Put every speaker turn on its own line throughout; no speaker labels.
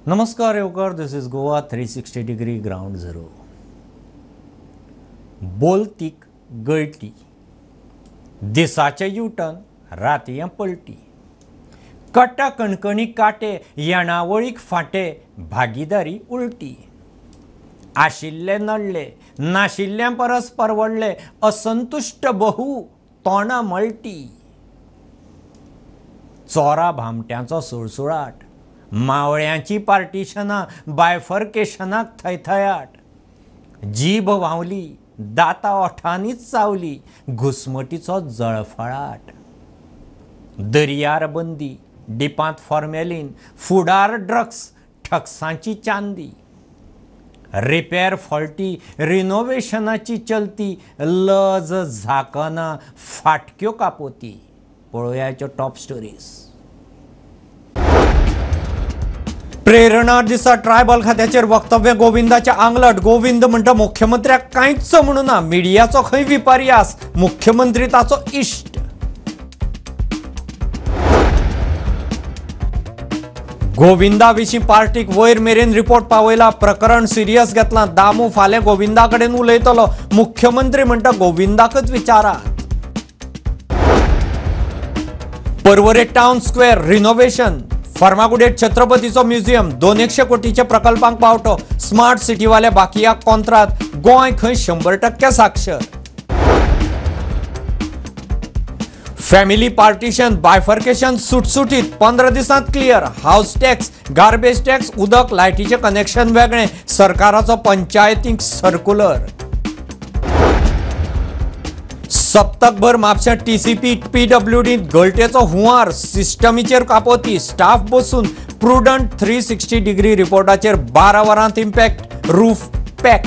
नमस्कार येवकार, this is Goa 360 degree ground zero. बोलतीक गळटी, दिसाचे युटर्न रातयां पलटी, कटा कणकणी काटे, येणावळीक फांटे, भागीदारी उलटी, आशिल्ले नडले नाशिल्ल्या परस परवडले, असंतुश्ट बहु तोंडां मळटी, चोरा भामट्यांचो सुळसुळाट, मावळ्यांची पार्टिशनां बायफर्केशनाक थयथयाट, जीभ व्हांवली दाता ओठांनीच चावली, घुस्मटीचो जळफळाट, दर्यार बंदी, डिपांत फॉर्मेलीन, फुडार ड्रग्स, ठक्सांची चांदी, रिपेर फॉल्टी, रिनोवेशनाची चलती, लज झाकना फाटक्यो कापोती. पळोवयाच्यो टॉप स्टोरीज. प्रेरणा दिसा ट्रायबल खात्याचेर वक्तव्य गोविंदाच्या आंगलट. गोविंद म्हणटा मुख्यमंत्र्याक कांयच म्हणूना, मिडियाचो खंय विपर्यास, मुख्यमंत्री ताचो इश्ट. गोविंदा विशीं पार्टीक वयर मेरेन रिपोर्ट पावयला, प्रकरण सिरियस घेतलां, दामू फाल्यां गोविंदा कडेन उलयतलो, मुख्यमंत्री म्हणटा गोविंदाकच विचारात. पर्वरे टावन स्क्वेअर रिनोव्हेशन, फर्मागुडेर छत्रपतीचो म्युझियम, 200 कोटीच्या प्रकल्पांक पावटो, स्मार्ट सिटीवाले बाकियाक कॉन्त्रात, गोंय खंय 100% साक्षर. फॅमिली पार्टिशन बायफर्केशन सुटसुटीत 15 दिसांत clear, house tax, garbage tax, उदक लायटीचें कनेक्शन वेगळें, सरकाराचो पंचायतींक सर्कुलर. सप्तकभर म्हापशा टीसीपी पीडब्ल्यूडींत गळटेचो हुंवार, सिस्टमीचेर कापोती, स्टाफ बसून प्रुडंट 360 डिग्री रिपोर्टाचेर 12 वरांत इम्पॅक्ट, रूफ पॅक.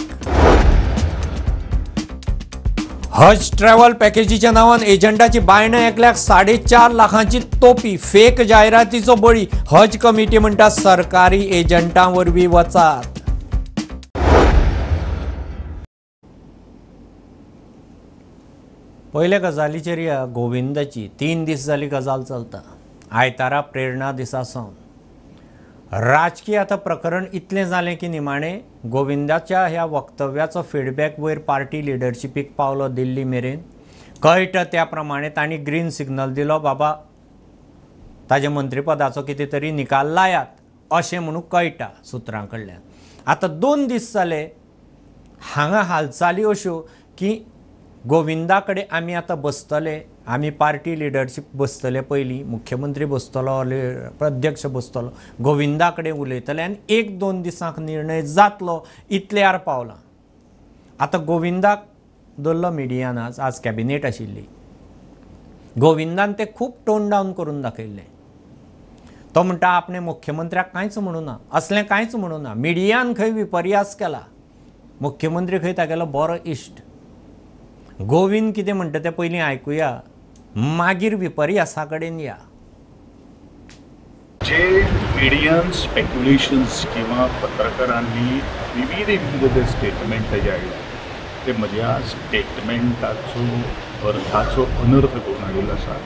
हज ट्रॅव्हल पॅकेजीच्या नांवान एजंटाची बायणा एकल्याक 4.5 लाखांची तोपी, फेक जायरातीचो बळी, हज कमिटी म्हणटा सरकारी एजंटां वरवीं वचात. पयल्या गजालीचेर या गोविंदाची 3 दीस जाली गजाल चलता. आयतारा प्रेरणा दिसा सावन राजकीय आतां प्रकरण इतलें जालें की निमाणें गोविंदाच्या ह्या वक्तव्याचो फिडबॅक वयर पार्टी लिडरशिपीक पावलो दिल्ली मेरेन. कळटा त्या प्रमाणे तांणी ग्रीन सिग्नल दिलो, बाबा ताज्या मंत्रीपदाचो कितें तरी निकाल लायात अशें म्हणून कळटा सुत्रां कडल्यान. आतां 2 दीस जाले हांगा हालचाली अश्यो की गोविंदा कडेन आमी आतां बसतले, आमी पार्टी लिडरशीप बसतले, पयलीं मुख्यमंत्री बसतलो, अध्यक्ष बसतलो, गोविंदा कडेन उलयतले आनी 1-2 दिसांक निर्णय जातलो इतल्यार पावलां. आतां गोविंदाक दवरलो मिडियान, आज आज कॅबिनेट आशिल्ली, गोविंदान ते खूब टोन डावन करून दाखयल्लें. तो म्हणटा आपणें मुख्यमंत्र्याक कांयच म्हणूं ना, असलें कांयच म्हणूं ना, मिडियान खंय विपर्यास केला, मुख्यमंत्री खंय तागेलो बरो इश्ट. गोविंद कितें म्हणटा तें पयलीं आयकुया, मागीर विपर्यासा कडेन या.
जे मिडियन स्पेक्युलेशन्स किंवा पत्रकारांनी विविध विविध जे स्टेटमेंट जे हाडले ते म्हज्या स्टेटमेंटाचो अर्थाचो अनर्थ करून हाडिल्लो आसा.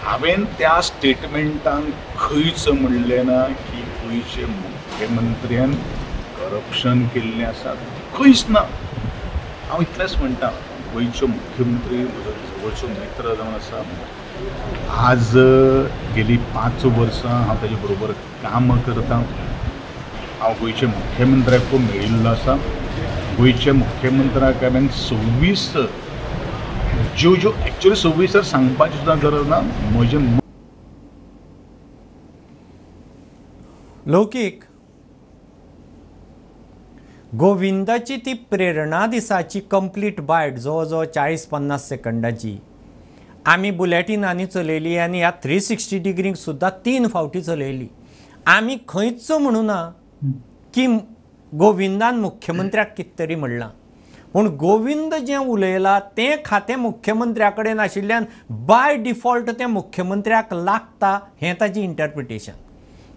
हांवें त्या स्टेटमेंटान खंयच म्हणलें ना की गोंयचे मुख्यमंत्र्यान करप्शन केल्लें आसा, खंयच ना. हांव इतलेंच म्हणटा, गोंयचो मुख्यमंत्री म्हजो जवळचो मित्र जावन आसा. आज गेली 5 वर्सां हांव ताजे बरोबर काम करतां. हांव गोंयच्या मुख्यमंत्र्याक मेळिल्लो आसा. गोंयच्या मुख्यमंत्र्याक हांवें 26 ज्यो ज्यो एक्चुअली 26 सर सांगपाची सुद्दां गरज ना. म्हजें
लौकीक गोविंदाची ती प्रेरणा दिसाची कंप्लीट बायट जवळ जवळ 40-50 सेकंदाची आमी बुलेटिनांनी चलयली आनी ह्या 360 डिग्रीक सुद्दां 3 फावटी चलयली. आमी खंयच म्हणूं ना की गोविंदान मुख्यमंत्र्याक कितें तरी म्हणलां, पूण गोविंद जें उलयलां तें खातें मुख्यमंत्र्या कडेन आशिल्ल्यान बाय डिफॉल्ट तें मुख्यमंत्र्याक लागता हें ताजें इंटरप्रिटेशन.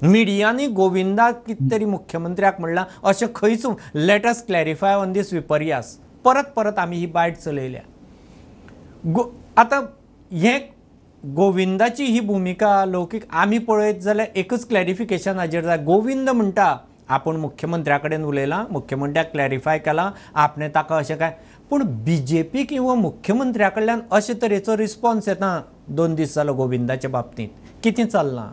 मिडियांनी गोविंदाक कितें तरी मुख्यमंत्र्याक म्हणलां अशें खंयच. Let us clarify on this विपर्यास. परत परत आमी ही बायट चलयल्या. आतां हें गोविंदाची ही भुमिका लौकीक आमी पळयत जाल्यार एकच क्लॅरिफिकेशन हाजेर जाय. गोविंद म्हणटा आपूण मुख्यमंत्र्या कडेन उलयलां, मुख्यमंत्र्याक क्लॅरिफाय केलां आपणें ताका अशें काय, पूण बीजेपी किंवा मुख्यमंत्र्या कडल्यान अशे तरेचो रिस्पॉन्स येता 2 दीस जालो गोविंदाच्या बाबतींत, कितें चल्लां?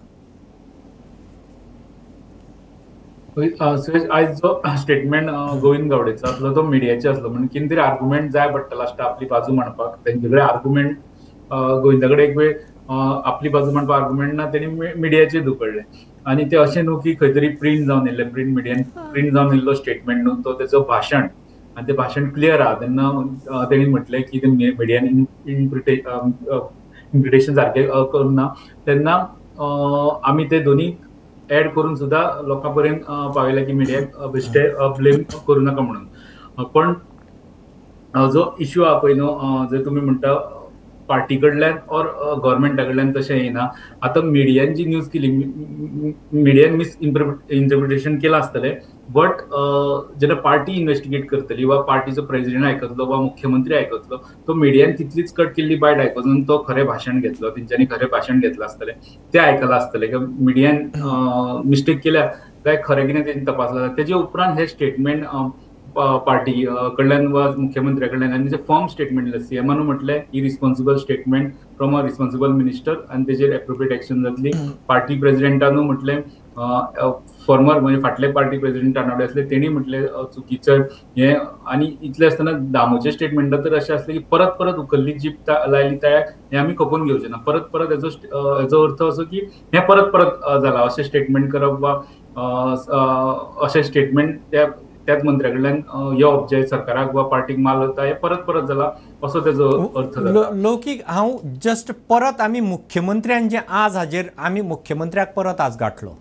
सुरेश, आयज जो स्टेटमेंट गोविंद गावडेचो आसलो तो मिडियाचे आसलो, म्हणून कितें तरी आर्ग्युमेंट जाय पडटलो आसता आपली बाजू मांडपाक. तेंचे कडेन आर्ग्युमेंट, गोविंदा कडेन एक वेळ आपली बाजू मांडपाक आर्ग्युमेंट ना, तेणी मिडियाचेर धुकळ्ळें. आनी ते अशें न्हू की खंय तरी प्रिंट जावन येयल्लें, प्रिंट मिडियान प्रिंट जावन येयल्लो स्टेटमेंट न्हू, तो तेचो भाशण, आनी तें भाशण क्लियर आहा. तेन्ना तेणी म्हटलें की ते मिडियान इंटरप्रिटेशन सारकें करूंक ना, तेन्ना आमी ते दोनी एड करून सुद्दां लोकां पर्यंत पावयलें की मिडियाक बेश्टे ब्लेम करूं नाका म्हणून. पण जो इश्यू आहा पळय न्हू, जर तुमी म्हणटा पार्टी कडल्यान ऑर गव्हर्मेंटा कडल्यान तशें येना. आतां मिडियान जी न्यूज केली, मिडियान मिस इंटरप्रिटेशन केलां आसतलें, बट जेन्ना पार्टी इन्वेस्टिगेट करतली वा पार्टीचो प्रेजिडेंट आयकतलो वा मुख्यमंत्री आयकतलो, तो मिडियान तितलीच कट केल्ली बायट आयकून तो खरें भाशण घेतलो, तेंच्यांनी खरें भाशण घेतलां आसतलें, तें आयकलां आसतलें की मिडियान मिस्टेक केल्या काय खरें कितें तेणी तपासलां. तेजे उपरांत हें स्टेटमेंट पार्टी कडल्यान वा मुख्यमंत्र्या कडल्यान आनी तेजें फर्म स्टेटमेंट दिलें. सीएमान म्हटलें irresponsible statement from a responsible minister आनी तेजेर एप्रोप्रिएट एक्शन जातली. पार्टी प्रेजिडेंटानू म्हटलें, फॉर्मर म्हणजे फाटले पार्टी प्रेजिडेंट तानावडे आसले तेणी म्हटलें चुकीचें हें. आनी इतलें आसतना दामूचें स्टेटमेंट तर अशें आसलें की परत परत उखल्ली जीप लायली तळ्याक हें आमी खपोवन घेवचें ना. परत परत हेजो अर्थ असो की हें परत परत जालां अशें स्टेटमेंट करप वा अशें स्टेटमेंट त्या त्याच मंत्र्या कडल्यान येवप जे सरकाराक वा पार्टीक माल वता हें परत परत जाला असो तेजो अर्थ जाता.
लौकीक हांव जस्ट परत आमी मुख्यमंत्र्यान जे आज हाजेर आमी मुख्यमंत्र्याक परत आज गांठलो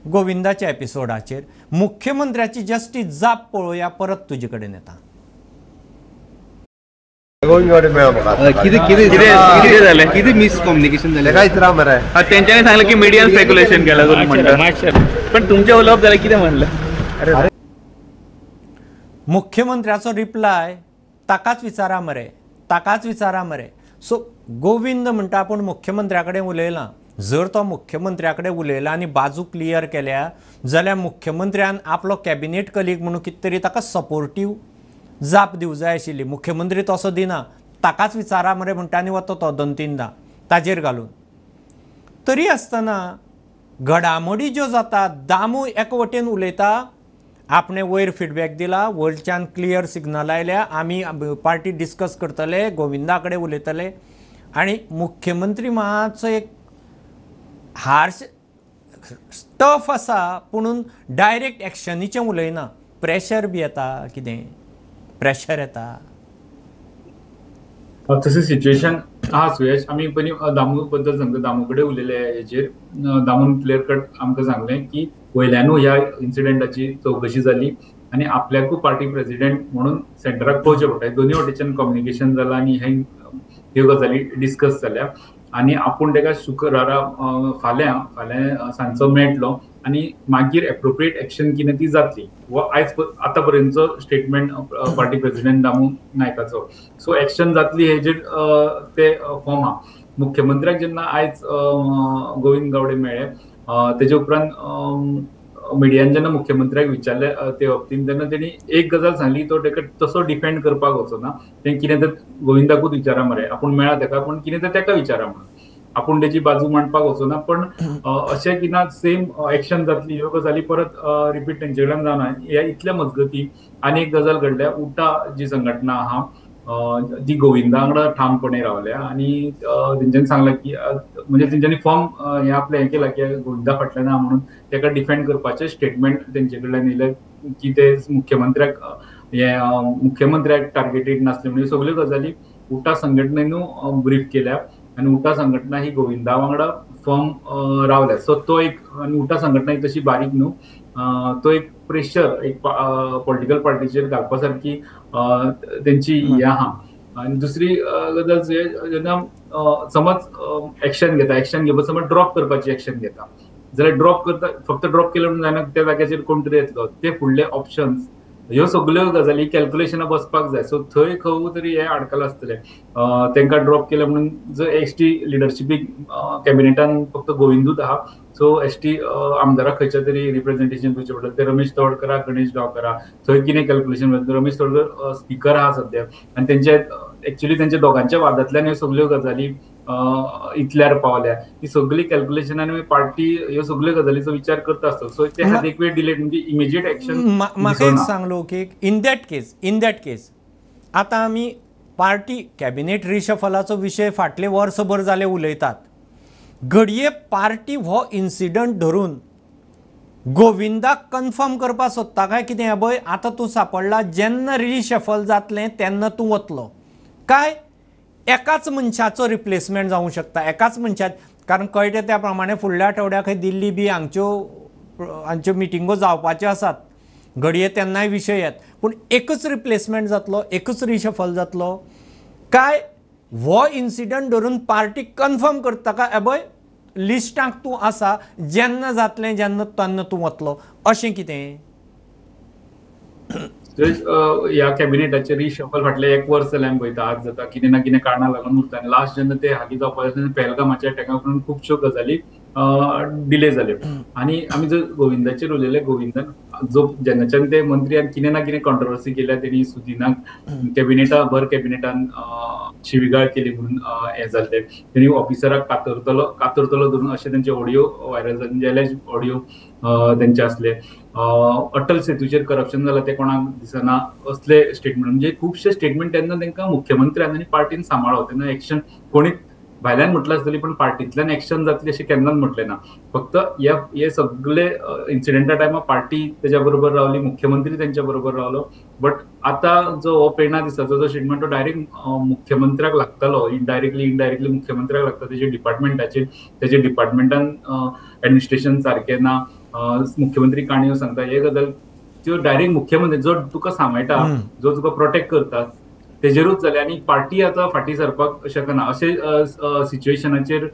गोविंदाच्या एपिसोडाचेर, मुख्यमंत्र्याची जस्ट ती जाप पळोवया, परत तुजे कडेन येता.
कितें मिसकम्युनिकेशन जालें कांयच ना मरे.
तेंच्यांनी सांगलें की मिडियान स्पेक्युलेशन केलां करून म्हणटा, पण तुमचें उलोवप जालें कितें म्हणलें?
मुख्यमंत्र्याचो रिप्लाय ताकाच विचारा मरे, ताकाच विचारा मरे. सो गोविंद म्हणटा आपूण मुख्यमंत्र्या कडेन उलयलां, जर तो मुख्यमंत्र्या कडेन उलयला आनी बाजू क्लियर केल्या जाल्यार मुख्यमंत्र्यान आपलो कॅबिनेट कलीग म्हणून कितें तरी ताका सपोर्टीव जाप दिवं जाय आशिल्ली. मुख्यमंत्री तसो दिना, ताकाच विचारा मरे म्हणटा आनी वता तो 2-3 दां ताजेर घालून. तरी आसतना घडामोडी ज्यो जाता, दामू एक वटेन उलयता आपणे वयर फिडबॅक दिला, वयरच्यान क्लियर सिग्नल आयल्या, आमी पार्टी डिस्कस करतले, गोविंदा कडेन उलयतले, आनी मुख्यमंत्री मातसो एक हार्श टफ आसा, पुणून डायरेक्ट एक्शनीचें उलयना. प्रेशर बी येता, कितें प्रेशर येता
तशें सिच्युएशन आहा. सुयश, आमी पयलीं दामू बद्दल सांगता. दामू कडेन उलयले हेजेर, दामून क्लियर कट आमकां सांगलें की वयल्यानूय ह्या इन्सिडेंटाची चवकशी जाली आनी आपल्याकूय पार्टी प्रेजिडेंट म्हणून सेंटराक पळोवचें पडटा. दोनूय वटेच्यान कम्युनिकेशन जालां आनी ह्यो गजाली डिस्कस जाल्या आनी आपूण ताका शुक्रारा फाल्यां फाल्यां सांजचो मेळटलो आनी मागीर एप्रोप्रिएट एक्शन कितें ती जातली. हो आयज आतां पर्यंतचो स्टेटमेंट पार्टी प्रेजिडेंट दामू नायकाचो. सो एक्शन जातली हेजेर ते फॉर्म आहा. मुख्यमंत्र्याक जेन्ना आयज गोविंद गावडे मेळ्ळे तेजे उपरांत मिडियान जेन्ना मुख्यमंत्र्याक विचारलें ते बाबतीन, तेन्ना तेणी एक गजाल सांगली, तो ताका तसो डिफेंड करपाक वचना, तें कितें तर गोविंदाकूच विचारा मरे, आपूण मेळ्ळा ताका, पूण कितें तर ताका विचारा म्हणून आपूण तेजी बाजू मांडपाक वचना. पण अशें की ना सेम एक्शन जातली ह्यो गजाली परत रिपीट तेंचे कडल्यान जावना. ह्या इतल्या मजगती आनी एक गजाल घडल्या, उटा जी संघटना आहा ती गोविंदा वांगडा ठामपणे रावल्या आनी तेंच्यांनी सांगलां की म्हणजे तेंच्यांनी फॉर्म हें आपलें हें केलां की गोविंदा फाटल्यान आहा म्हणून ताका डिफेंड करपाचें स्टेटमेंट तेंचे कडल्यान येयलें की ते मुख्यमंत्र्याक हे मुख्यमंत्र्याक टार्गेटेड नासले. म्हणजे सगल्यो गजाली उटा संघटनेनूय ब्रीफ केल्या आनी उटा संघटना ही गोविंदा वांगडा फर्म रावल्या. सो तो एक, आनी उटा संघटना ही तशी बारीक न्हू, तो एक प्रेशर एक पॉलिटिकल पार्टीचेर घालपा सारकी तेंची हें आहा. आनी दुसरी गजाल जेन्ना समज एक्शन घेता, एक्शन घेवपा समज ड्रॉप करपाची एक्शन घेता जाल्यार ड्रॉप करता, फक्त ड्रॉप केलें म्हणून जायना, त्या जाग्याचेर कोण तरी येतलो, ते फुडले ऑप्शन्स ह्यो सगल्यो गजाली कॅल्क्युलेशनां बसपाक जाय. सो थंय खंय तरी हे आडकलां आसतलें. तांकां ड्रॉप केलें म्हणून जर एस टी लिडरशिपीक कॅबिनेटान फक्त गोविंदूच आहा, सो एस टी आमदाराक खंयच्या तरी रिप्रेझेंटेशन दिवचें पडटलें. ते रमेश तवडकराक, गणेश गांवकाराक, थंय कितें कॅल्क्युलेशन? रमेश तवडकर स्पिकर आहा सद्या आनी तेंचे एक्चुअली तेंच्या दोगांच्या वादांतल्यान ह्यो सगल्यो गजाली इतल्यार पावल्या. ही सगळी कॅल्क्युलेशन आनी पार्टी ह्यो सगल्यो गजालीचो विचार करता आसता. सो ते खातीर एक वेळ डिले, म्हणजे इमिजिएट एक्शन
म्हाका एक सांग लोकीक, इन that case आतां आमी पार्टी कॅबिनेट रिशफलाचो विशय फाटले वर्सभर जाले उलयतात. घडये पार्टी हो इन्सिडंट धरून गोविंदाक कन्फर्म करपाक सोदता काय कितें, पळय आतां तूं सांपडला, जेन्ना रिशफल जातलें तेन्ना तूं वतलो काय? एकाच मनशाचो रिप्लेसमेंट जावंक शकता, एकाच मनशा, कारण कळटा त्या प्रमाणे फुडल्या आठवड्याक खंय दिल्ली बी हांगच्यो हांच्यो मिटिंगो जावपाच्यो आसात. घडये तेन्नाय विशय येत. पूण एकच रिप्लेसमेंट जातलो, एकच रिशफल जातलो काय हो इन्सिडंट धरून पार्टी कन्फर्म करता काय, एबय लिस्टाक तूं आसा, जेन्ना जातलें जेन्ना तेन्ना तूं वतलो, अशें कितें?
ह्या कॅबिनेटाचे रिशफल फाटलें एक वर्स जालें आमी पळयता. आज जाता, कितें ना कितें कारणां लागून उरता आनी लास्ट जेन्ना ते हालीं जावपाक जाय तेन्ना पेहलगामाच्या अटॅका उपरांत खुबश्यो गजाली डिले जाल्यो. आनी आमी जर गोविंदाचेर उलयले, गोविंदान जो जेन्नाच्यान ते मंत्री आनी कितें ना कितें कॉन्ट्रोवर्सी केल्या तेणी, सुदिनाक कॅबिनेटा भर कॅबिनेटान शिवीगाळ केली म्हणून हें जाल्लें. तेणी ऑफिसराक कातरतलो कातरतलो धरून अशें तेंचे ऑडियो व्हायरल जाले, एलेज ऑडियो तेंचे आसले. अटल सेतूचेर करप्शन जालां तें कोणाक दिसना असले स्टेटमेंट, म्हणजे खुबशे स्टेटमेंट तेन्ना तांकां मुख्यमंत्र्यान आनी पार्टीन सांबाळ्ळो. तेन्ना एक्शन कोणीच भायल्यान म्हटलं आसतली, पण पार्टींतल्यान एक्शन जातली अशें केन्नाच म्हटलें ना. फक्त हे सगळे इन्सिडेंटा टायमार पार्टी तेज्या बरोबर रावली, मुख्यमंत्री तेंच्या बरोबर रावलो. बट आतां जो हो प्रेरणा दिसाचो जो स्टेटमेंट, तो डायरेक्ट मुख्यमंत्र्याक लागतालो, इनडायरेक्टली इनडायरेक्टली मुख्यमंत्र्याक लागता. तेजे डिपार्टमेंटाचेर, तेजे डिपार्टमेंटान एडमिनिस्ट्रेशन सारकें ना, मुख्यमंत्री काणयो सांगता, हे गजाल त्यो डायरेक्ट मुख्यमंत्री जो तुका सांबाळटा, जो तुका प्रोटेक्ट करता, तेजेरूच जाले आनी पार्टी आतां फाटीं सरपाक शकना अशें सिच्युएशनाचेर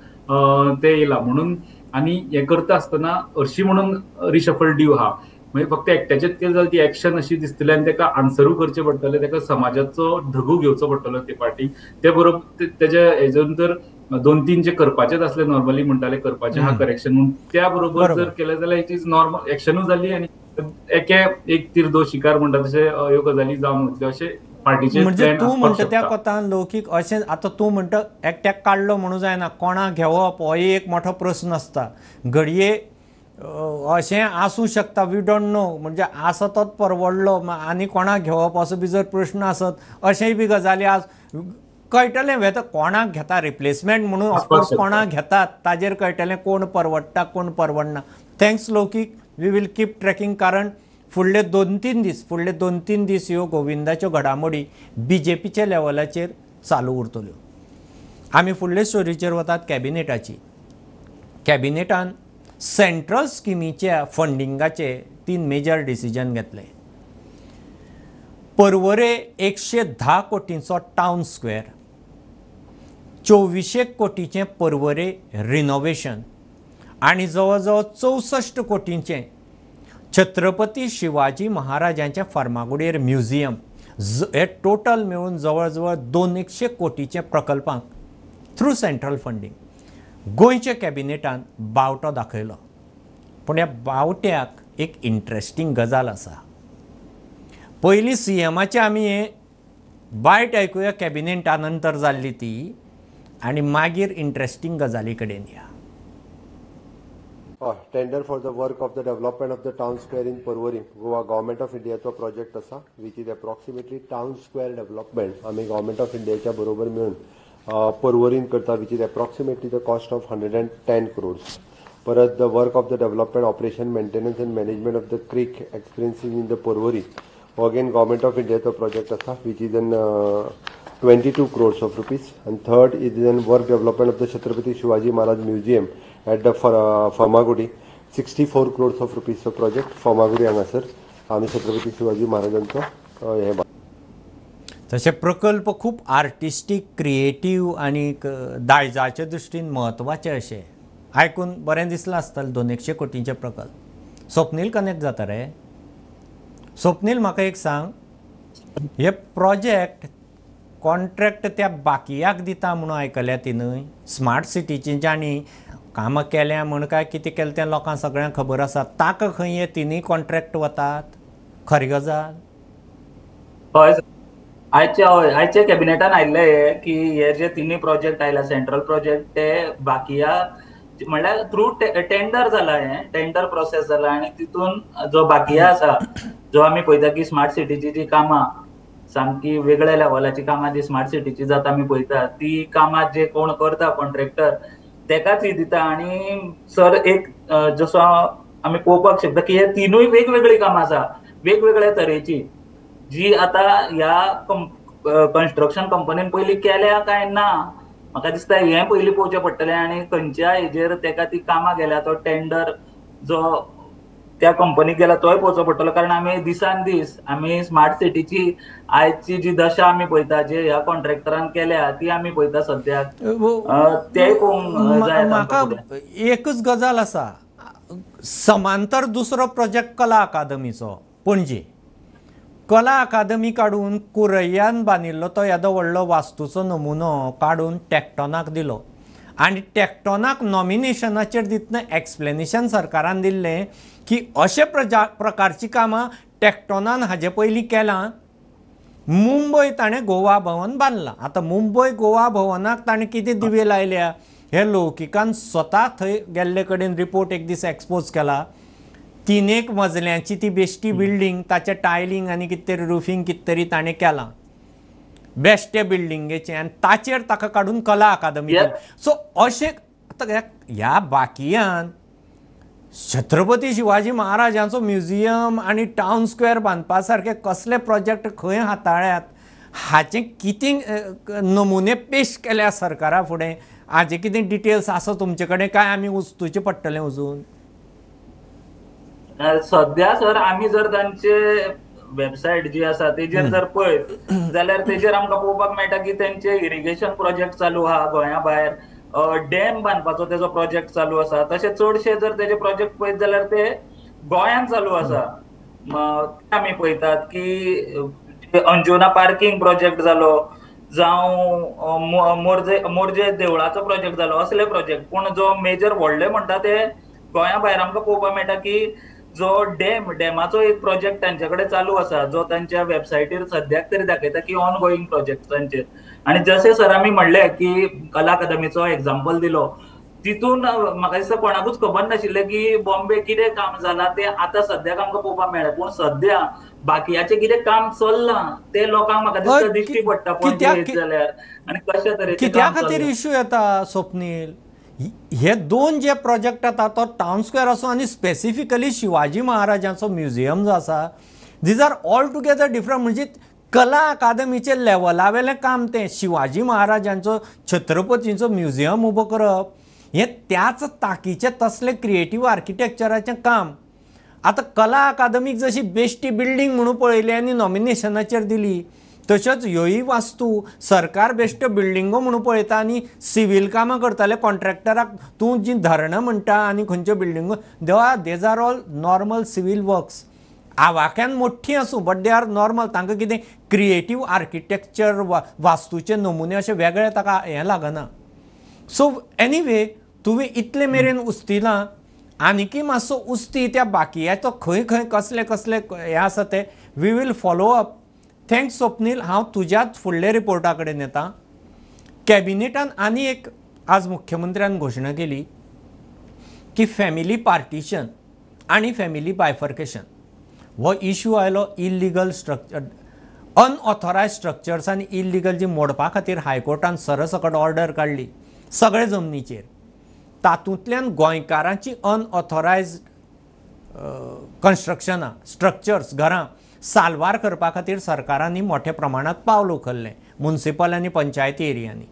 ते येयला म्हणून. आनी हें करता आसतना हरशीं म्हणून रिशफल ड्यू आहा, म्हणजे फक्त एकट्याचेच केलें जाल्यार ती एक्शन अशी दिसतली आनी ताका आन्सरूय करचें पडटलें, ताका समाजाचो धगू घेवचो पडटलो ते पार्टीक. ते बरोबर तेजे हेजून तर दोन तीन जे करपाचेच आसले, नॉर्मली म्हणटाले करपाचें आहा करेक्शन म्हणून, त्या बरोबर जर केलें जाल्यार it is normal एक्शनूय जाली आनी एके एक तीर दो शिकार म्हणटा तशें ह्यो गजाली जावन वतल्यो अशें पार्टीचे
म्हणजे तूं म्हणटा त्या कोतान लौकीक अशें आतां तूं म्हणटा एकट्याक काडलो म्हणून जायना, कोणाक घेवप हो एक मोठो प्रस्न आसता. घडये अशें आसूं शकता, we don't know, म्हणजे आसा तोच परवडलो आनी कोणाक घेवप असो बी जर प्रश्न आसत, अशेंय बी गजाली आज कळटलें. वेता कोणाक घेता रिप्लेसमेंट म्हणून, ऑफकोर्स कोणाक घेतात ताजेर कळटलें कोण परवडटा कोण परवडना. Thanks Laukik, we will keep tracking, कारण फुडले दोन तीन दीस ह्यो गोविंदाच्यो घडामोडी बीजेपीच्या लेवलाचेर चालू उरतल्यो. आमी फुडले स्टोरीचेर वतात कॅबिनेटाची. कॅबिनेटान सेंट्रल स्किमीच्या फंडिंगाचे तीन मेजर डिसिजन घेतले. परवरे 110 कोटींचो टावन स्क्वेअर, 24 कोटीचें परवरे रिनोवेशन आनी जवळ जवळ 64 कोटींचें छत्रपती शिवाजी महाराजांच्या फार्मागुडयेर म्युझियम, हे टोटल मेळून जवळ जवळ 200 कोटीचे प्रकल्पांक थ्रू सेंट्रल फंडींग गोंयच्या कॅबिनेटान बावटो दाखयलो. पूण ह्या बावट्याक एक इंट्रस्टींग गजाल आसा. पयलीं सीएमाचे आमी हे बायट आयकुया, कॅबिनेटा नंतर जाल्ली ती, आनी मागीर इंट्रस्टींग गजाली कडेन या.
हय, tender for the work of the development of the town square in Porvorim, Goa, Government of इंडियाचो प्रोजेक्ट आसा, which is approximately town square development आमी गव्हर्मेंट ऑफ इंडियाच्या बरोबर मेळून पर्वरीन करता, which is approximately the cost of 110 crores. परत the work of the development, operation, maintenance and management of the creek experiencing in the Porvorim, हो again government of इंडियाचो project आसा, which is an 22 crores of rupees. And third is an work development of the Chhatrapati Shivaji Maharaj Museum at the Farmagudi, 64 crores of रुपीजचो project. Farmagudi हांगासर आमी छत्रपती शिवाजी महाराजांचो हें
तशे प्रकल्प खूब artistic, creative आनी दायजाच्या दृश्टीन म्हत्वाचे अशे आयकून बरें दिसलां आसतलें. 200 कोटींचे प्रकल्प. स्वप्नील कनेक्ट जाता रे? स्वप्नील, म्हाका एक सांग, हे प्रोजेक्ट कॉन्ट्रॅक्ट त्या बाकियाक दिता म्हणून आयकल्या ती न्हय? स्मार्ट सिटीची जांणी कामां केल्या म्हण काय कितें केलें तें लोकांक सगळ्यांक खबर आसा, ताका खंय हे तिनूय कॉन्ट्रॅक्ट वतात? खरी गजाल?
हय, आयच्या कॅबिनेटान आयिल्लें हे की हे जे तिनूय प्रोजेक्ट आयला सेंट्रल प्रोजेक्ट ते बाकिया म्हणल्यार थ्रू टेंडर जाला, हे टेंडर प्रोसेस जाला आनी तितून जो बाकिया आसा जो आमी पळयता की स्मार्ट सिटीची जी कामां सामकी वेगळ्या लेवलाची कामां जी स्मार्ट सिटीची जाता आमी पळयता ती कामां जे कोण करता कॉन्ट्रॅक्टर तेकाच ही दिता. आनी सर एक जसो आमी पळोवपाक शकता की हे तिनूय वेगवेगळी कामां आसा वेगवेगळ्या तरेची जी आतां ह्या कन्स्ट्रक्शन कंपनीन पयलीं केल्या काय ना म्हाका दिसता हें पयलीं पळोवचें पडटलें. आनी खंयच्या हेजेर तेका ती कामां गेल्या तो टेंडर जो त्या कंपनीक गेला तोय पळोवचो पडटलो. कारण आमी दिसान दीस आमी स्मार्ट सिटीची आयची जी दशा आमी पळयता जे ह्या कॉन्ट्रॅक्टरान केल्या ती आमी पळयता सद्याक, तेय पळोवंक जाय.
म्हाका एकच गजाल आसा, समांतर दुसरो प्रोजेक्ट कला अकादमीचो पणजे, कला अकादमी काडून कुरैयान बांदिल्लो तो येदो व्हडलो वास्तूचो नमुनो काडून टॅक्टॉनाक दिलो आनी टॅक्टॉनाक नॉमिनेशनाचेर दितना एक्सप्लेनेशन सरकारान दिल्लें की अशे प्रकारची कामां टॅक्टॉनान हाजे पयलीं केलां. मुंबय ताणें गोवा भवन बांदलां, आतां मुंबय गोवा भवनाक ताणें कितें दिवे लायल्या हे लौकिकान स्वता थंय गेल्ले कडेन रिपोर्ट एक दीस एक्सपोज केला. 3 मजल्यांची ती बेश्टी बिल्डींग, ताचें टायलिंग आनी कितें तरी रुफींग कितें तरी ताणें केलां बेश्टे बिल्डिंगेचें आनी ताचेर ताका काडून कला अकादमी. सो अशें आतां ह्या बाकियान छत्रपती शिवाजी महाराजांचो म्युझियम आनी टावन स्क्वेअर बांदपा सारके कसले प्रोजेक्ट खंय हाताळ्यात हाचें कितें नमुने पेश केल्या सरकारा फुडें, हाजें कितें डिटेल्स आसा तुमचे कडेन काय आमी उस्तुचें पडटलें अजून?
सद्या सर आमी जर तांचे वेबसायट जी आसा तेजेर जर पळयत जाल्यार तेजेर आमकां पळोवपाक मेळटा की तेंचे इरिगेशन प्रोजेक्ट चालू आहा गोंया भायर, डॅम बांदपाचो तेजो प्रोजेक्ट चालू आसा, तशें चडशे जर तेजे प्रोजेक्ट पळयत जाल्यार ते गोंयांत चालू आसा. आमी पळयतात की अंजुना पार्किंग प्रोजेक्ट जालो जावं मोरजे देवळाचो प्रोजेक्ट जालो असले प्रोजेक्ट. पूण जो मेजर व्हडले म्हणटा ते गोंया भायर आमकां पळोवपाक मेळटा की जो डॅमाचो एक प्रोजेक्ट तांचे कडेन चालू आसा जो तांच्या वेबसायटीर सद्याक तरी दाखयता की ऑन गोईंग प्रोजेक्ट तांचेर. आनी जशें सर आमी म्हणलें की कला अकादमीचो एग्जाम्पल दिलो तितून म्हाका दिसता कोणाकूच खबर नाशिल्लें की बॉम्बे कितें काम जालां तें आतां सद्याक आमकां पळोवपाक मेळ्ळें. पूण सद्या बाकियाचें कितें काम चल्लां तें लोकांक म्हाका दिसता दिश्टी पडटा पणजे जाल्यार आनी कशे तरेचें
कित्या खातीर इश्यू येता स्वप्नील. हे दोन जे प्रोजेक्ट आतां तो टावन स्क्वेअर आसूं आनी स्पेसिफिकली शिवाजी महाराजांचो म्युझियम जो आसा, these are all together different. म्हणजे कला अकादमीचे लेवला वेलें काम तें शिवाजी महाराजांचो छत्रपतींचो म्युझियम उबो करप हें त्याच ताकीचें तसलें क्रिएटीव आर्किटेक्चराचें काम. आतां कला अकादमीक जशी बेश्टी बिल्डींग म्हणून पळयली आनी नॉमिनेशनाचेर दिली, तश्योच ह्योय वास्तू सरकार बेश्ट्यो बिल्डिंगो म्हणून पळयता आनी सिवील कामां करताले कॉन्ट्रॅक्टराक. तूं जी धरणां म्हणटा आनी खंयच्यो बिल्डिंगो, देवा these are all normal civil works. आवाक्यान मोठी आसूं बट they are normal. तांकां कितें क्रिएटीव आर्किटेक्चर वास्तूचे नमुने अशे वेगळे ताका हें लागना. सो एनीवे तुवें इतले मेरेन उस्तिलां, आनीकी मातसो उस्ती त्या बाकियाचो खंय खंय कसले कसले हें आसा ते we will follow up. Thanks Swapnil. हांव तुज्याच फुडल्या रिपोर्टा कडेन येता. कॅबिनेटान आनी एक आज मुख्यमंत्र्यान घोशणा केली की फॅमिली पार्टिशन आनी फॅमिली बायफर्केशन हो इश्यू आयलो इल्लिगल स्ट्रक्चर, अनऑथोरायज स्ट्रक्चर्स आनी इल्लिगल जी मोडपा खातीर हायकोर्टान सरसकट ऑर्डर काडली सगळे जमनीचेर, तातूंतल्यान गोंयकारांची अनऑथोरायज कन्स्ट्रक्शनां स्ट्रक्चर्स घरां साल्वार करपा खातीर सरकारांनी मोठ्या प्रमाणांत पावल उखल्लें मुन्सिपल आनी पंचायती एरियांनी.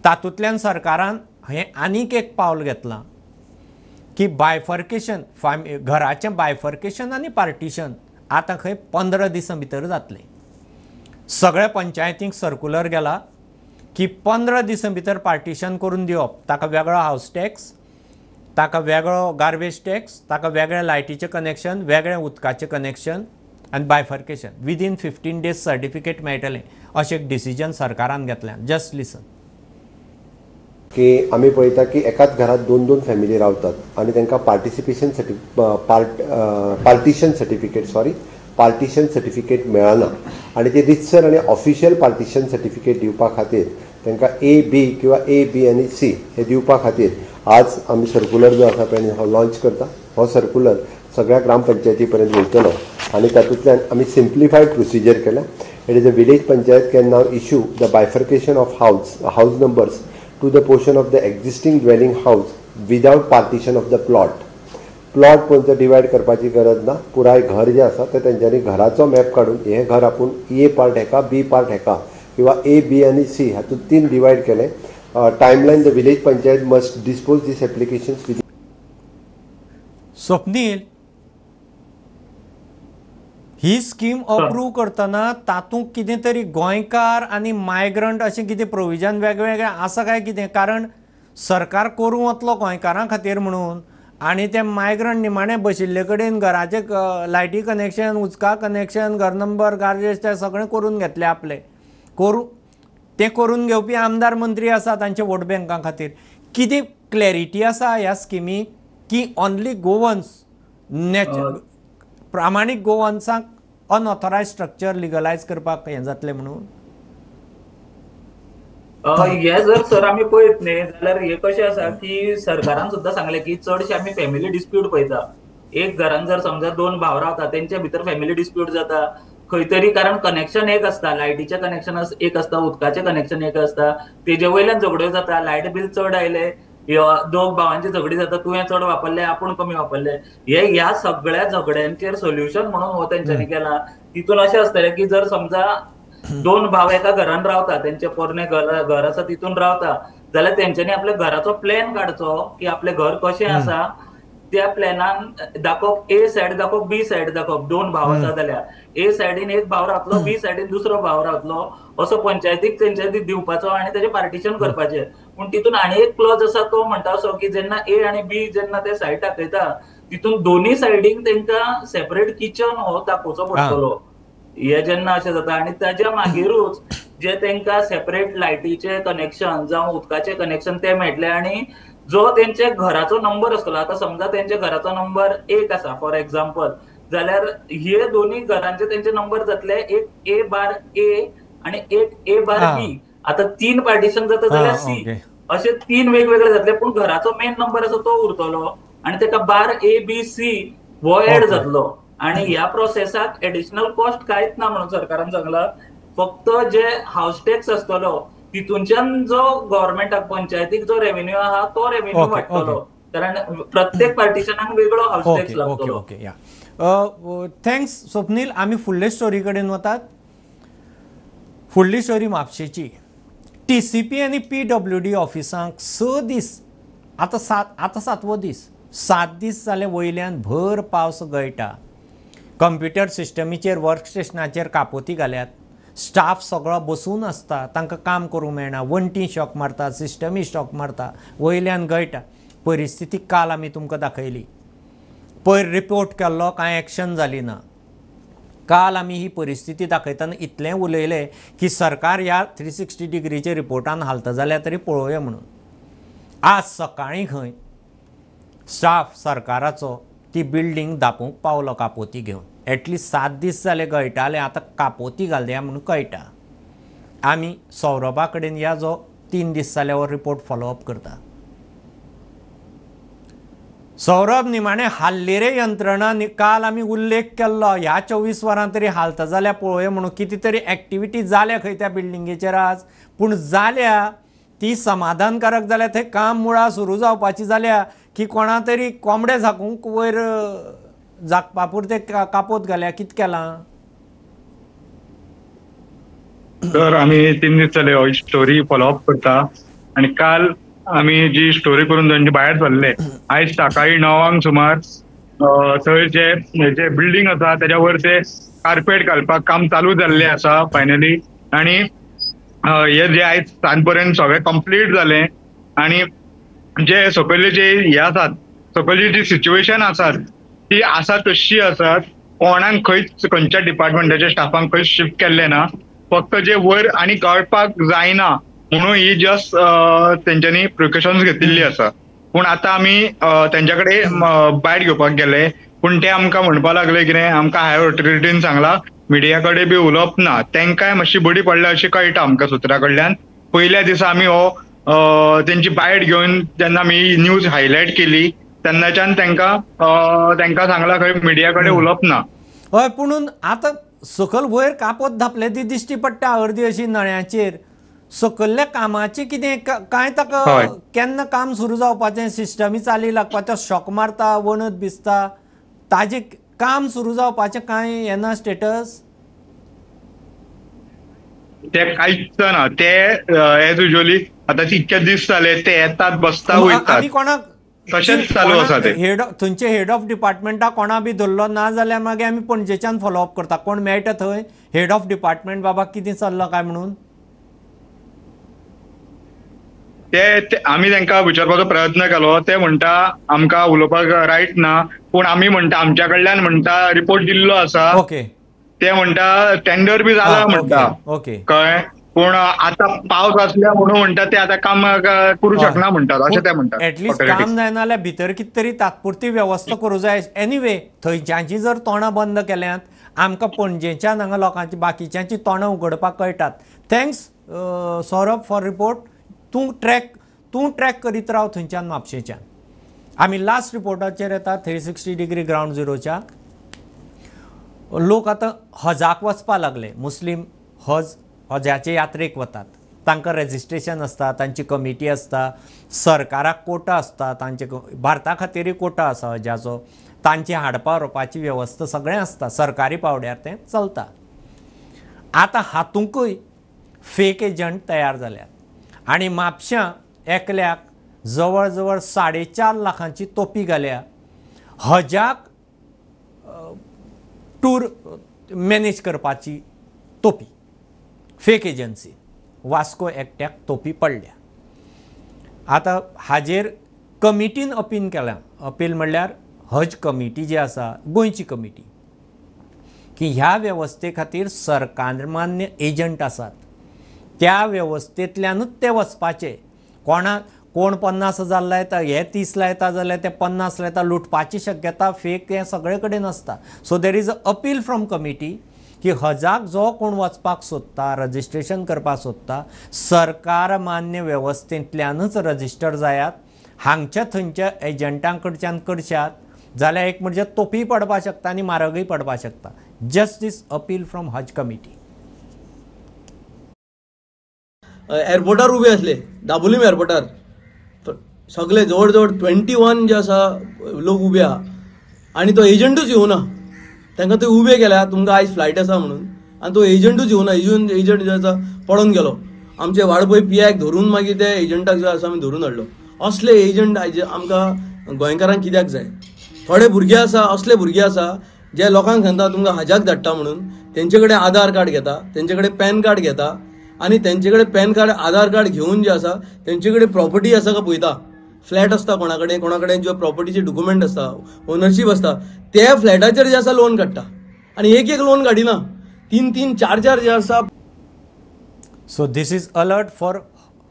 तातूंतल्यान सरकारान हें आनीक एक पावल घेतलां की बायफर्केशन, घराचें बायफर्केशन आनी पार्टिशन आतां खंय 15 दिसां भितर जातलें. सगळ्या पंचायतींक सर्कुलर गेला की 15 दिसां भितर पार्टिशन करून दिवप, ताका वेगळो हावस टॅक्स, ताका वेगळो गार्बेज टॅक्स, ताका वेगळें लायटीचें कनेक्शन, वेगळें उदकाचें कनेक्शन आनी बायफर्केशन विदीन 15 डेज सर्टिफिकेट मेळटलें अशें एक डिसिजन सरकारान घेतलें. Just listen.
की आमी पळयता की एकाच घरात दोन दोन फॅमिली रावतात आनी तांकां पार्टिसिपेशन पार्टिशन सर्टिफिकेट मेळना आनी ते रितसर आनी ऑफिशियल पार्टिशन सर्टिफिकेट दिवपा खातीर तांकां ए बी किंवा ए बी आनी सी हे दिवपा खातीर आज आमी सर्कुलर जो आसा पळय हो लॉन्च करता. हो सर्कुलर सगळ्या ग्रामपंचायती पर्यंत वयतलो आनी तातूंतल्यान आमी सिम्प्लिफायड प्रोसिजर केल्या. It is a village panchayat can now issue the bifurcation of house numbers to the portion of the existing dwelling house without partition of the plot. Plot पळोवन डिवायड करपाची गरज ना. पुराय घर जें आसा तें तेंच्यांनी घराचो मॅप काडून हें घर आपूण ए पार्ट हेका, बी पार्ट हेका किंवा ए बी आनी सी हातूंत 3 डिवायड केलें. Timeline the village panchayat must dispose these applications with.
Swapnil, he scheme approve करतना तातूंत कितें तरी गोंयकार आनी मायग्रंट अशें कितें प्रोविजन वेगवेगळें आसा काय कितें? कारण सरकार करूं वतलो गोंयकारां खातीर म्हणून आनी ते मायग्रंट निमाणे बशिल्ले कडेन घराचें लायटी कनेक्शन, उदका कनेक्शन, घर नंबर, गार्जेस ते सगळें करून घेतले आपले. करूं ते करून घेवपी आमदार मंत्री आसा तांचे वोट बँकां खातीर. कितें क्लॅरिटी आसा ह्या स्किमीक की ऑनली गोवन्स नॅचर प्रामाणीक गोवन्सांक अनऑथरायज स्ट्रक्चर लिगलायज करपाक हें जातलें म्हणून?
हे जर सर आमी पळयत न्ही जाल्यार हे कशें आसा की सरकारान सुद्दां सांगलें की चडशे आमी फॅमिली डिस्प्यूट पळयता. एक घरान जर समजा दोन भाव रावता तेंच्या भितर फॅमिली डिस्प्यूट जाता खंय तरी, कारण कनेक्शन एक आसता, लायटीचें कनेक्शन एक आसता, उदकाचें कनेक्शन एक आसता, तेजे वयल्यान झगड्यो जाता. लायट बील चड आयलें, दोग भावांची झगडी जाता, तुवें चड वापरले आपूण कमी वापरले. हे ह्या सगळ्या झगड्यांचेर सोल्युशन म्हणून हो तेंच्यांनी केला. तितून अशें आसतलें की जर समजा दोन भाव एका घरान रावता, तेंचे पोरणे घर आसा तितून रावता, जाल्यार तेंच्यांनी आपल्या घराचो प्लॅन काडचो की आपलें घर कशें आसा, त्या प्लॅनान दाखोवप, ए सायड दाखोवप, बी सायड दाखोवप. दोन भाव आसा जाल्यार ए सायडीन एक भाव रावतलो, बी सायडीन दुसरो भाव रावतलो, असो पंचायतीक तेंच्यांनी दिवपाचो आनी तेजें पार्टिशन करपाचें. पूण तितून आनी एक क्लॉज आसा तो म्हणटा असो की जेन्ना ए आनी बी जेन्ना ते सायड दाखयता तितून दोन्ही सायडीन तेंकां सेपरेट किचन हो दाखोवचो पडटलो. हे जेन्ना अशें जाता आनी ताज्या मागीरूच जे तेंकां सेपरेट लायटीचे कनेक्शन जावं उदकाचें कनेक्शन ते मेळटलें. आनी जो तेंच्या घराचो नंबर आसतलो, आतां समजा तेंच्या घराचो नंबर 1 आसा फॉर एक्झाम्पल, जाल्यार हे दोन्ही घरांचे तेंचे नंबर जातले एक ए बार ए आनी एक ए बार बी. आतां 3 पार्टिशन जाता जाल्यार सी, अशे 3 वेगवेगळे जातले, पूण घराचो मेन नंबर आसा तो उरतलो आनी तेका बार ए बी सी हो एड जातलो. आनी ह्या प्रोसेसाक एडिशनल कॉस्ट कांयच ना म्हणून सरकारान सांगला. फक्त जे हावस टॅक्स आसतलो तितूनच्यान जो गव्हर्मेंटाक पंचायतीक जो रेव्हेन्यू आहा तो रेव्हेन्यू वाडटलो, कारण प्रत्येक पार्टिशनाक वेगळो हावस टॅक्स लागतलो.
ओके, या thanks Swapnil. आमी फुडले स्टोरी कडेन वतात. फुडली स्टोरी म्हापशेची. TCP आनी PWD ऑफिसांक 6 दीस, आतां सातवो दीस, 7 दीस जाले वयल्यान भर पावस गळटा. कंप्युटर सिस्टमीचेर वर्क स्टेशनाचेर कापोती घाल्यात. स्टाफ सगळो बसून आसता, तांकां काम करूंक मेळना. वण्टी शॉक मारता, सिस्टमी शॉक मारता, वयल्यान गळटा. परिस्थिती काल आमी तुमकां दाखयली. पयर रिपोर्ट केल्लो, कांय एक्शन जाली ना. काल आमी ही परिस्थिती दाखयतना इतलें उलयलें की सरकार ह्या 360 डिग्रीचे रिपोर्टान हालता जाल्यार तरी पळोवया म्हणून. आज सकाळीं खंय स्टाफ सरकाराचो ती बिल्डींग दापूंक पावलो कापोती घेवन. एटलिस्ट 7 दीस जाले गळटाले, आतां कापोती घालया म्हणून कळटा. आमी सौरभा कडेन या जो 3 दीस जाले हो रिपोर्ट फॉलोअप करता. सौरभ, निमाणे हाल्ली रे यंत्रणा. काल आमी उल्लेख केल्लो ह्या 24 वरां तरी हालता जाल्यार पळोवया म्हणून. कितें तरी एक्टिविटी जाल्या खंय त्या बिल्डिंगेचेर आज, पूण जाल्या ती समाधानकारक जाल्या थंय काम मुळां सुरू जावपाची जाल्या की कोणा तरी कोंबडे झाकूंक वयर झाकपा पुरते कापोत घाल्या. कितें केलां
तर आमी 3 दीस जाले हो स्टोरी फॉलोअप करता आनी काल आमी जी स्टोरी करून थंय भायर सरले, आयज सकाळी 9 सुमार थंय जे बिल्डींग आसा तेज्या वयर ते कार्पेट घालपाक काम चालू जाल्लें आसा फायनली. आनी हे जे आयज सांज पर्यंत सगळें कंप्लीट जालें. आनी जे सकयले जे हे आसात, सकयली जी सिच्युएशन आसात ती आसा तशी आसात. कोणाक खंयच खंयच्या डिपार्टमेंटाच्या स्टाफांक खंयच शिफ्ट केल्ले ना, फक्त जे वयर आनी कळपाक जायना म्हणून ही जस्ट तेंच्यांनी प्रिकॉशन्स घेतिल्ली आसा. पूण आतां आमी तेंच्या कडेन बायट घेवपाक गेले, पूण ते आमकां म्हणपाक लागले कितें आमकां हायर ऑथॉरिटीन सांगला मिडिया कडेन बी उलोवप ना. तेंकांय मातशी बडी पडल्या अशी कळटा आमकां सुत्रा कडल्यान. पयल्या दिसा आमी हो तेंची बायट घेवन जेन्ना आमी न्यूज हायलायट केली तेन्नाच्यान तेंकां तेंकां सांगला खंय मिडिया कडेन उलोवप ना.
हय, पुणून आतां सकयल वयर कापत धापले ती दिश्टी पडटा अर्दी अशी नळ्यांचेर. सकयल्ल्या कामाचें कितें कांय ताका केन्ना काम सुरू जावपाचें, सिस्टमी चाली लागपाचें, शॉक मारता, वणत भिजता, ताजें काम सुरू जावपाचें कांय येना स्टेटस
ते कांयच ना. ते एज युजली आतां इतके दीस जाले ते येतात बसता वयतात,
आमी कोणाक
तशेंच चालू आसा ते.
हेड थंयचे हेड ऑफ डिपार्टमेंटा कोणा बी धरलो ना जाल्यार मागीर आमी पणजेच्यान फॉलोअप करता, कोण मेळटा थंय हेड ऑफ डिपार्टमेंट बाबा कितें चल्लां काय म्हणून
ते आमी तांकां विचारपाचो प्रयत्न केलो. ते म्हणटा आमकां उलोवपाक रायट ना, पूण आमी म्हणटा आमच्या कडल्यान म्हणटा रिपोर्ट दिल्लो आसा.
ओके,
ते म्हणटा टेंडर बी जाला म्हणटा, कळ्ळें, पूण आतां पावस आसल्या म्हणून म्हणटा ते आतां काम करूं शकना म्हणटात अशें ते म्हणटात.
एटलिस्ट काम जायना जाल्यार भितर कितें तरी तात्पुरती वेवस्था करूं जाय. एनिवे थंयच्यांची जर तोंडां बंद केल्यांत आमकां पणजेच्यान हांगा लोकांची बाकीच्यांची तोंडां उगडपाक कळटात. Thanks Saurabh for report. तूं ट्रॅक करीत राव थंयच्यान म्हापशेच्यान. आमी लास्ट रिपोर्टाचेर येता 360 डिग्री ग्रावंड झिरोच्या. लोक आतां हजाक वचपाक लागले, मुस्लीम हज हजाचे यात्रेक वतात, तांकां रेजिस्ट्रेशन आसता, तांची कमिटी आसता, सरकाराक कोटा आसता, तांचे भारता खातीरय कोटा आसा हजाचो, तांची हाडपा व्हरपाची वेवस्था सगळें आसता, सरकारी पावड्यार तें चलता. आतां हातूंकय फेक एजंट तयार जाल्यात आनी म्हापश्यां एकल्याक जवळ जवळ 4.5 लाखांची तोपी घाल्या हजाक टूर मॅनेज करपाची तोपी, फेक एजन्सी. वास्को एकट्याक तोपी पडल्या. आतां हाजेर कमिटीन अपील केलां, अपील म्हणल्यार हज कमिटी जी आसा गोंयची कमिटी, की ह्या वेवस्थे खातीर सरकार मान्य एजंट आसात, त्या वेवस्थेंतल्यानूच ते वचपाचे. कोणाक कोण 50,000 लायता, हे 30 लायता जाल्यार ते 50 लायता, लुटपाची शक्यता फेक हें सगळे कडेन आसता. So there is a appeal from committee की हजाक जो कोण वचपाक सोदता, रजिस्ट्रेशन करपाक सोदता, सरकार मान्य वेवस्थेंतल्यानूच रजिस्टर जायात, हांगच्या थंयच्या एजंटां कडच्यान करशात जाल्यार एक म्हणजे तोपी पडपाक शकता आनी म्हारगय पडपाक शकता. Just this appeal from Haj committee.
एअरपोर्टार उबे आसले, दाबोलीम एअरपोर्टार सगळे जवळ जवळ 21 जे आसा लोक उबे आहा आनी तो एजंटूच येवना. तांकां थंय उबे केल्या तुमकां आयज फ्लायट आसा म्हणून, आनी तो एजंटूच येवना. एजंट जो आसा पळोवन गेलो. आमचे वाडपय पियाक धरून मागीर ते एजंटाक जो आसा आमी धरून हाडलो. असले एजंट आयज आमकां गोंयकारांक कित्याक जाय? थोडे भुरगे आसा, असले भुरगे आसा जे लोकांक सांगता तुमकां हजाक धाडटा म्हणून, तेंचे कडेन आधार कार्ड घेता, तेंचे कडेन पॅन कार्ड घेता आनी तेंचे कडेन पॅन कार्ड आधार कार्ड घेवन जे आसा तेंचे कडेन प्रॉपर्टी आसा काय पळयता. फ्लॅट आसता कोणा कडेन, कोणा कडेन ज्यो प्रॉपर्टीचे डॉक्युमेंट आसता, ओनरशीप आसता, ते फ्लॅटाचेर जे आसा लोन काडटा आनी एक एक लोन काडिना, 3 3 4 4 जे आसा.
So this is alert for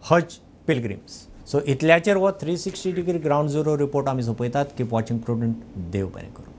Haj pilgrims. So इतल्याचेर हो 360 डिग्री ग्रावंड झिरो रिपोर्ट आमी सोंपयतात. Keep watching prudent. देव बरें करूं.